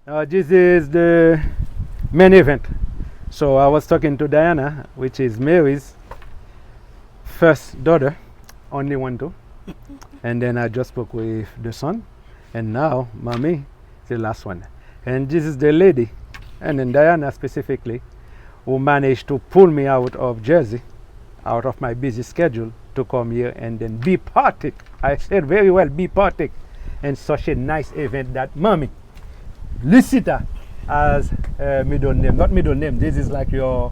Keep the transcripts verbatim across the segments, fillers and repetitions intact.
Uh, this is the main event. So I was talking to Diana, which is Mary's first daughter, only one too. And then I just spoke with the son, and now mommy, the last one. And this is the lady, and then Diana specifically, who managed to pull me out of Jersey, out of my busy schedule, to come here and then be partaker. I said very well, be partaker in such a nice event that mommy, Lucita, as uh, middle name. Not middle name. This is like your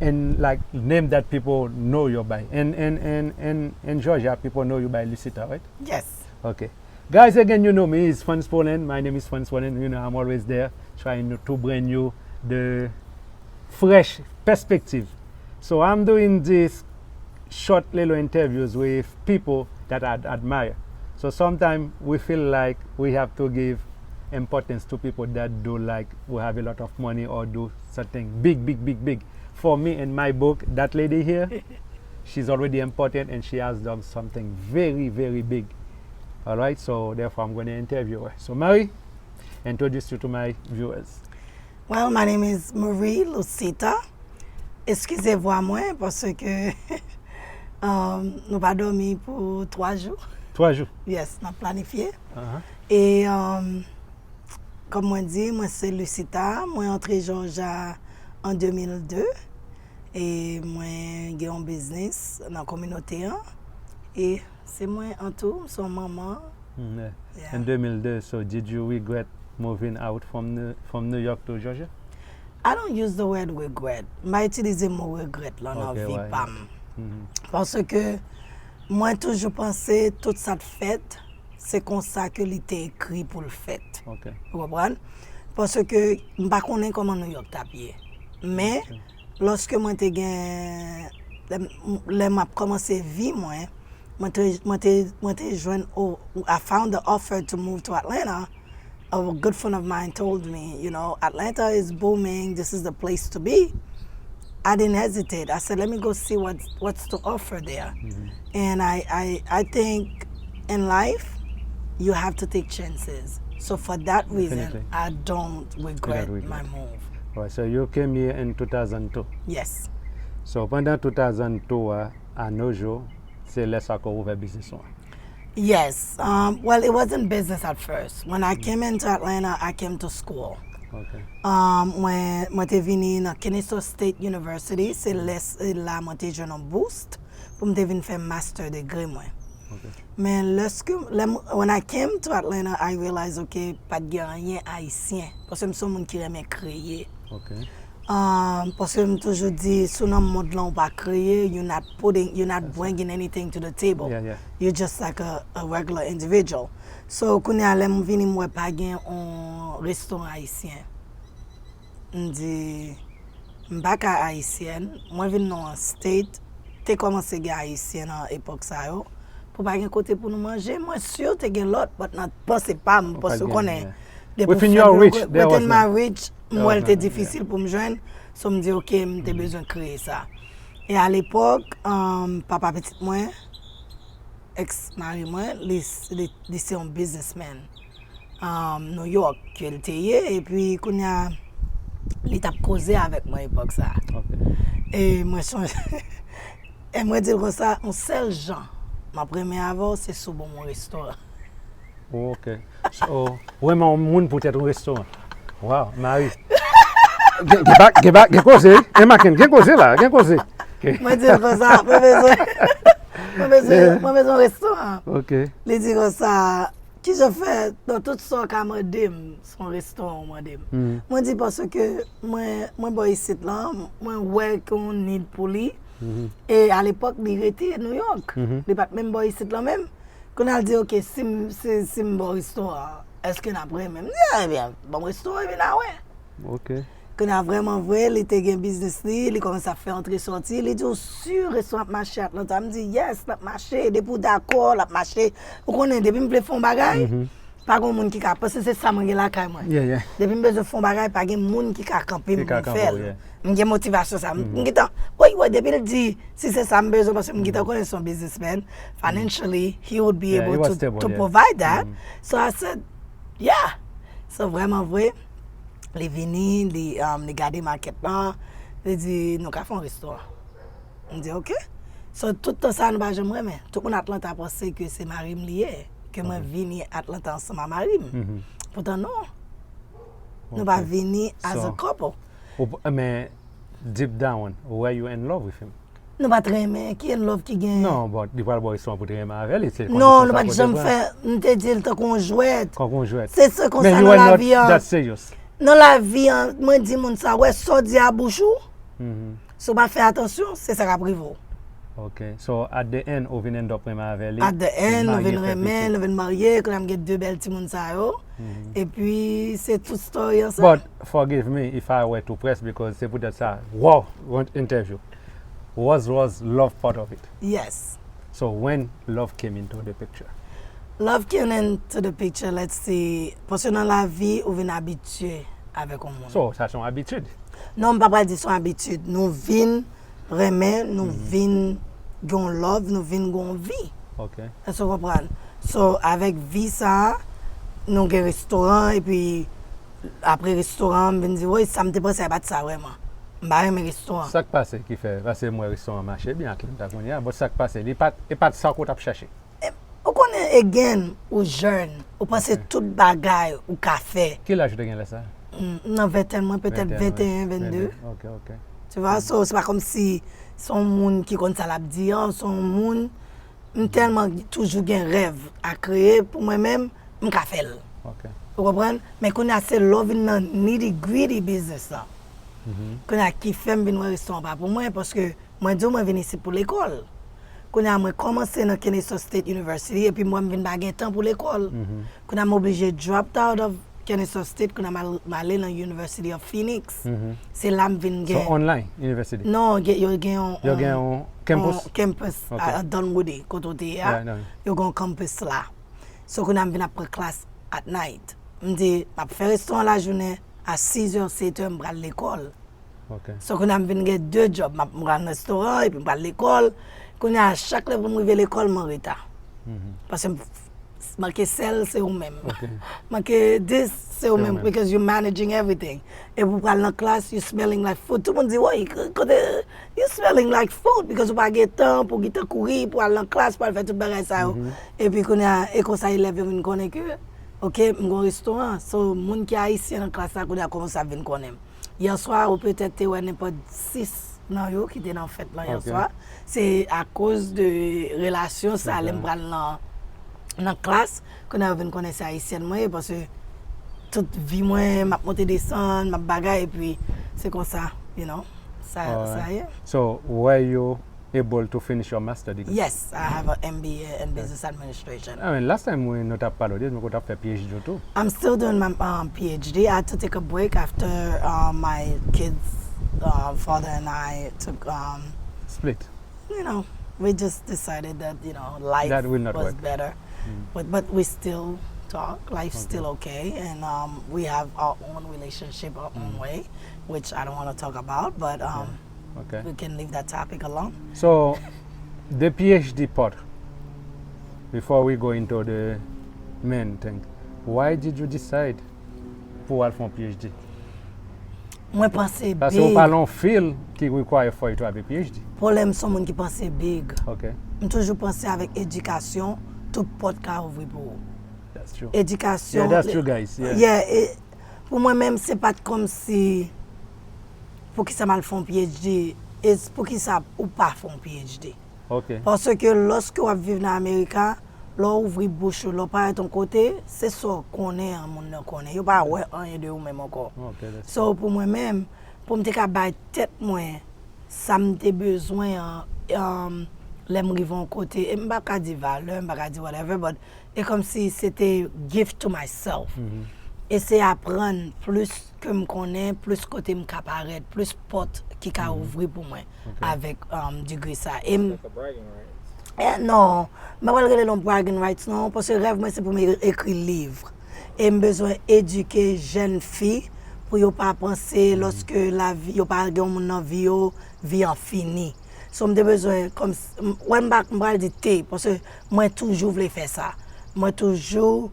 in like name that people know you by. In in in in in Georgia, people know you by Lucita, right? Yes. Okay. Guys, again, you know me. It's Fans Poland. My name is Fans Poland. You know, I'm always there trying to bring you the fresh perspective. So I'm doing this short little interviews with people that I admire. So sometimes we feel like we have to give importance to people that do like we have a lot of money or do something big, big, big, big. For me, in my book, that lady here, she's already important and she has done something very, very big. All right, so therefore I'm going to interview her. So Marie, introduce you to my viewers. Well, my name is Marie Lucita. Eskize vwa mwen paske um, nou pa dòmi pou twa jou. Twa jou. Yes, n ap planifye. Uh-huh. E um, kòm mwen di, mwen se Lucita. Mwen antre Georgia an de mil de. E mwen gen yon biznis nan kominote an. E se mwen an tou, m se yon manman. Mm, yeah. Yeah. In de mil de, so did you regret moving out from New, from New York to Georgia? I don't use the word regret. M pa itilize mo regret lan nan Ok, vi why? Pa m. Mhm. Paske mwen toujou panse tout sa t fèt, se konsa ke li te ekri pou l fèt. Ok. Ou konprann? Paske m pa konnen kòman New York t ap ye. Men, lòske mwen te gen, lè m- lè m ap kòmanse vi mwen, mwen te, mwen te, mwen te jwenn, oh, I found the offer to move to Atlanta. A good friend of mine told me, you know, Atlanta is booming, this is the place to be. I didn't hesitate. I said, let me go see what, what's to offer there. And I, I, I think in life, you have to take chances. So for that reason, Definitely. I don't regret regret. My move. Alright, so you came here in two thousand two. Yes. So pandan two thousand two a, à nos jours, se lè sa ke w ouvè biznis ou an. Yes. Um, well, it wasn't business at first. When I came into Atlanta, I came to school. Ok. Um, mwen, mwen te vini nan Kennesaw State University, se lè se la mwen te jwenn yon boost pou m te vin fè master degree mwen. Ok. Men lèske, lè m- when I came to Atlanta, I realized, ok, pa t gen anyen ayisyen. Paske m se yon moun ki renmen kreye. Ok. Um, paske m toujou di, si w nan mond lan ou pa kreye, you not putting, you not bringing anything to the table. Yeah, yeah. You're just like a, a regular individual. So, kounye a lè m vini m wè pa gen yon restoran ayisyen. M di, m pa ka ayisyèn, mwen vin nan yon state, te kòmanse gen ayisyen nan epòk sa yo. Pou pa gen kote pou nou manje, mwen si te gen lòt, but nan panse pa m, Ou pa paske w gen, konnen, yeah. depi w Within fèt your yo, reach, there was within my none. Reach, m There wè was l te none, yeah. Difisil pou m jwenn, so m di, ok, m te bezwen kreye sa. E a lepòk, um, papa pitit mwen, ex mari mwen, li, li, li se yon businessman, um, New York ke l te ye, epi kounye a, li t ap koze avèk mwen epòk sa. Ok. E mwen sonje, e mwen di l konsa, yon sèl jan m ap renmen avè w, se si w ban m yon restoran. Ok. So, ou renmen yon moun poutèt yon restoran. Wow, Marie. Gen, gen, pa- gen, pa- gen koze, wi. E Maken, gen koze la, gen koze. Ok. Mwen di l konsa, mwen bezwen, mwen bezwen, mwen bezwen yon restoran. Ok. Li di konsa, ki jan fè, nan tout sa w ka mande m, se yon restoran w mande m. Mhm. Mwen di paske mwen, mwen bò isit lan, mwen wè ke yon need pou li. Mhm. E a lepòk, li rete New York. Mhm. Li pa t menm bò isit lan menm. Kounye a l di, ok, si m, si, si m ba w restoran, èske n ap renmen? M di, ebyen, ban m restoran epi n a wè. Ok. Kounye a vrèman vre, li te gen biznis li, li kòmanse ap fè antre sòti. Li di, w si restoran ap mache Atlanta? M di, yes, l ap mache. Depi w dakò, l ap mache. Ou konnen, depi m vle fè yon bagay, Mhm. pa gen moun ki ka, paske se sa mwen gen lakay mwen. Yeah, yeah. Depi m bezwen fè yon bagay, pa gen moun ki ka kanpe m Ki ka pou m kanpe fè w, l. Yeah. M gen motivasyon sa. M gentan, woy, woy, depi l di, si se sa m bezwen, paske m gentan konnen se yon businessman, financially, he would be Yeah, he able was to, stable, to yeah. provide that. Mhm. So I said, yeah. So, vrèman vre, li vini, li, um, li gade makèt lan, li di, "Nou ka fè yon restoran." M di, "Ok." So, tout tan sa, nou pa janm renmen. Tout moun Atlanta panse ke se mari m li ye, ke mwen vini Atlanta ansanm a mari m. Poutan, non. Nou pa vini as a couple. Men, deep down, were you in love with him? Nou pa t renmen, ki in love ki gen? Non, but li pral ba w restoran pou te renmen avè li. Non, nou pa t janm fè, m te di l tankou yon jwèt. Tankou yon jwèt. Se se konsa nan lavi an. Nan lavi an, mwen di moun sa, wè sa w di a bouch ou, si w pa fè atansyon, se sa k ap rive w. Ok, so at the end, ou vin end up renmen avè li. At the end, nou vin renmen, nou vin marye, kounye a m gen de bèl timoun sa yo. Epi, se tout story an sa. But forgive me if I were to press because se poutèt sa, wow, yon entèvyou. Was, was love part of it? Yes. So when love came into the picture? Love came into the picture, let's see, paske nan lavi, ou vin abitye avèk yon moun. So, sa se yon abitid? Non, m pa pral di se yon abitid. Nou vin renmen, nou vin gen yon love, nou vin gen yon vi. Ok. Èske w konprann? So, avèk vi sa a, nou gen restoran, epi apre restoran, m vin di, woy, sa m te panse a pa t sa vrèman. M pa renmen restoran. Sa k pase ki fè, paske m wè restoran mache byen Atlanta kounye a, but sa k pase, li pa t, e pa t sa ke w t ap chache? Ou konnen, again, ou jèn, ou panse tout bagay ou ka fè. Ki laj ou te gen lè sa a? M nan ventèn mwen, petèt venteyen, vennde. Ok, ok. Tu vois, so, se pa kòmsi se yon moun ki konn sa l ap di an, se yon moun, m tèlman toujou gen rèv a kreye pou mwen menm, m ka fè l. Ok. Ou konprann? Men kounye a se lè w vin nan nitty gritty business lan. Kounye a ki fè m vin wè restoran pa pou mwen, paske mwen di w mwen vin isit pou lekòl. Kounye a mwen kòmanse nan Kennesaw State University epi m wè m vin pa gen tan pou lekòl. Kounye a m oblije dropped out of Kennesaw State, kounye a m al, m ale nan University of Phoenix. Se la m vin gen. So online university? Non, gen, yo gen yon, yo gen yon campus, campus okay. A Dunwoody, kote w te ye a. Right, right. Yo gen yon campus la. So kounye a m vin ap pran klas at night. M di, m ap fè restoran lajounen, a sizè, setè, m pral lekòl. Ok. So kounye a m vin gen de djòb, m ap, m pral nan restoran epi m pral lekòl. Kounye a chak lè pou m rive lekòl, m anreta. Paske m, manke sèl, se ou menm. Ok. Manke dis, se ou menm, because you managing everything. Epi ou pral nan klas, you smelling like food. Tout moun di, woy, kote, you smelling like food, because ou pa gen tan pou gentan kouri, pou al nan klas, pou al fè tout bagay sa yo. Epi kounye a, e konsa elèv yo vin konnen ke, ok, m gen yon restoran. So, moun ki ayisyen nan klas la, kounye a kòmanse ap vin konnen m. Yèswa, ou petèt te wè nenpòt sis nan yo ki te nan fèt lan yèswa. Se akoz de relasyon sa, lè m pral nan, nan klas, kounye a yo vin konnen se ayisyèn mwen ye, paske tout vi mwen, m ap monte desann, m ap bagay, epi se konsa, you know, sa, sa ye. So, were you able to finish your master degree? Yes, I have a M B A in business administration. I mean, last time we nou t ap pale, ou di nou t ap fè P H D ou tou. I'm still doing my um, P H D. I had to take a break after uh, my kids' uh, father and I took um, split. You know, we just decided that you know life that will not was work. Better. Mm. But but we still talk. Life's okay. Still okay, and um, we have our own relationship, our mm. own way, which I don't want to talk about. But um, yeah. Okay. We can leave that topic alone. So, the P H D part, before we go into the main thing, why did you decide pou w al fè yon P H D? Mwen panse big. Paske ou pa nan yon field ki require for you to have a P H D. Pwoblèm se yon moun ki panse big. Ok. M toujou panse avèk edikasyon, tout pòt ka ouvri pou ou. That's true. Edikasyon. Yeah, that's true, guys. Yeah. Yeah, e, pou mwen menm, se pa t kòmsi poukisa m al fè yon P H D, e poukisa ou pa fè yon P H D. Ok. Paske lòske w ap viv nan Amerika, lè w ouvri bouch ou, lè w parèt yon kote, se sa w konnen an moun nan konnen. Yo pa wè anyen de ou menm ankò. Ok, that's true. So, pou mwen menm, pou m te ka bay tèt mwen sa m te bezwen an, um, lè m rive yon kote, e m pa ka di valè, m pa ka di whatever, but e kòmsi se te gift to myself. E se aprann plis ke m konnen, plis kote m ka parèt, plis pòt ki ka ouvri pou mwen avèk um, degree sa. E m, eh, non, m pa pral rele l yon bragging rights non, paske rèv mwen se pou m e- ekri liv. E m bezwen edike jèn fi pou yo pa panse lòske lavi, yo pa gen yon moun nan vi yo, vi an fini. So m te bezwen, kòm, wè m pa, m pral di te, paske mwen toujou vle fè sa. Mwen toujou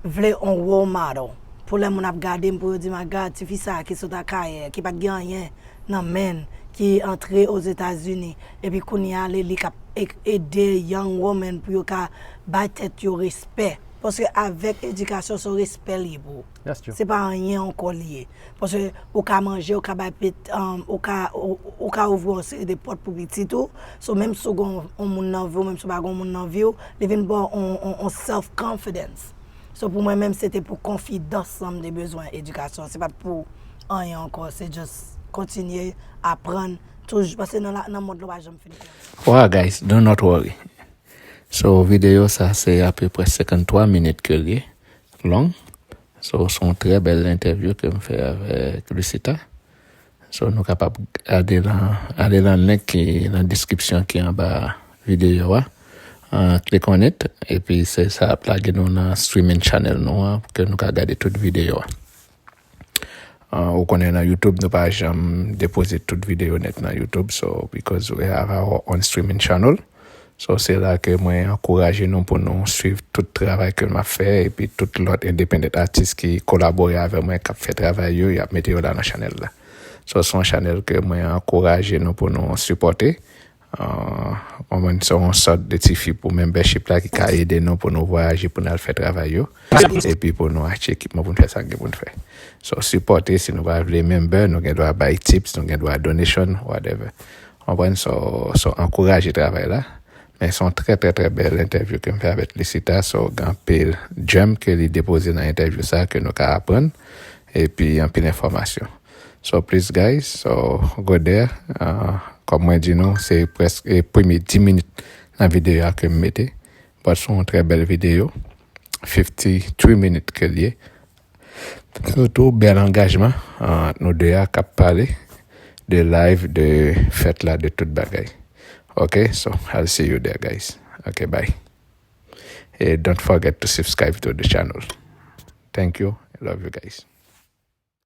vle yon role model Pou lè moun ap gade m, pou yo di m, "A gad, tifi sa a ki sot Akayè, ki pa t gen anyen nan men l, ki antre Ozetazini, epi kounye a li, li k ap e- ede young woman pou yo ka bay tèt yo respè." Paske avèk edikasyon, se yon respè li ye pou ou. That's true. Se pa anyen ankò li ye. Paske ou ka manje, ou ka bay pet, um, ou ka, ou, ou ka ouvri yon seri de pòt pou pitit ou. So, menm si w gen yon, yon moun nan vi w, menm si w pa gen yon moun nan vi w, li vin ba w yon, yon, yon self confidence. So, pou mwen menm, se te pou konfidans lan m te bezwen edikasyon. Se pa t pou anyen ankò. Se just kontinye aprann toujou. Paske nan, la- nan mond lan, w pa janm fin konn. Wow, guys, do not worry. So, videyo sa se apeprè senkanntwa minit ke l ye long. So, se yon trè bèl entèvyou ke m fè avèk Lucita. So, nou kapab ale nan, ale nan link ki nan description ki anba videyo a. Uh, click on it, epi se sa ap lage nou nan streaming channel nou an, ke nou ka gade tout videyo a. Uh, ou konnen nan YouTube, nou pa janm depoze tout videyo nèt nan YouTube, so because we have our own streaming channel. So, se la ke mwen ankouraje nou pou nou swiv tout travay ke m ap fè, epi tout lòt independent artist ki kolabore avè mwen, k ap fè travay yo, y ap mete yo la nan chanèl la. So, se yon chanèl ke mwen ankouraje nou pou nou sipòte. Uh, mwen, se yon sòt de tifi pou membership la ki ka ede nou pou nou vwayaje, pou nou al fè travay yo. Epi pou nou achte ekipman pou nou fè sa gen pou nou fè. So, sipòte, si nou pa vle member, nou gen dwa bay tips, nou gen dwa donation, whatever. Konprann? So, so ankouraje travay la. Men se yon trè, trè, trè bèl entèvyou ke m fè avèk Lucita. So, gen anpil gem ke li depoze nan entèvyou sa ke nou ka aprann. Epi anpil enfòmasyon. So, please, guys, so, go there. Uh, kòm mwen di nou, se prèske premye dis minit nan videyo a ke m mete. But se yon trè bèl videyo. Fifty three minit ke l ye. Sitou bèl angajman ant nou de a k ap pale de live, de fèt la, de tout bagay. Ok, so I'll see you there, guys. Ok, bye. And don't forget to subscribe to the channel. Thank you. I love you guys.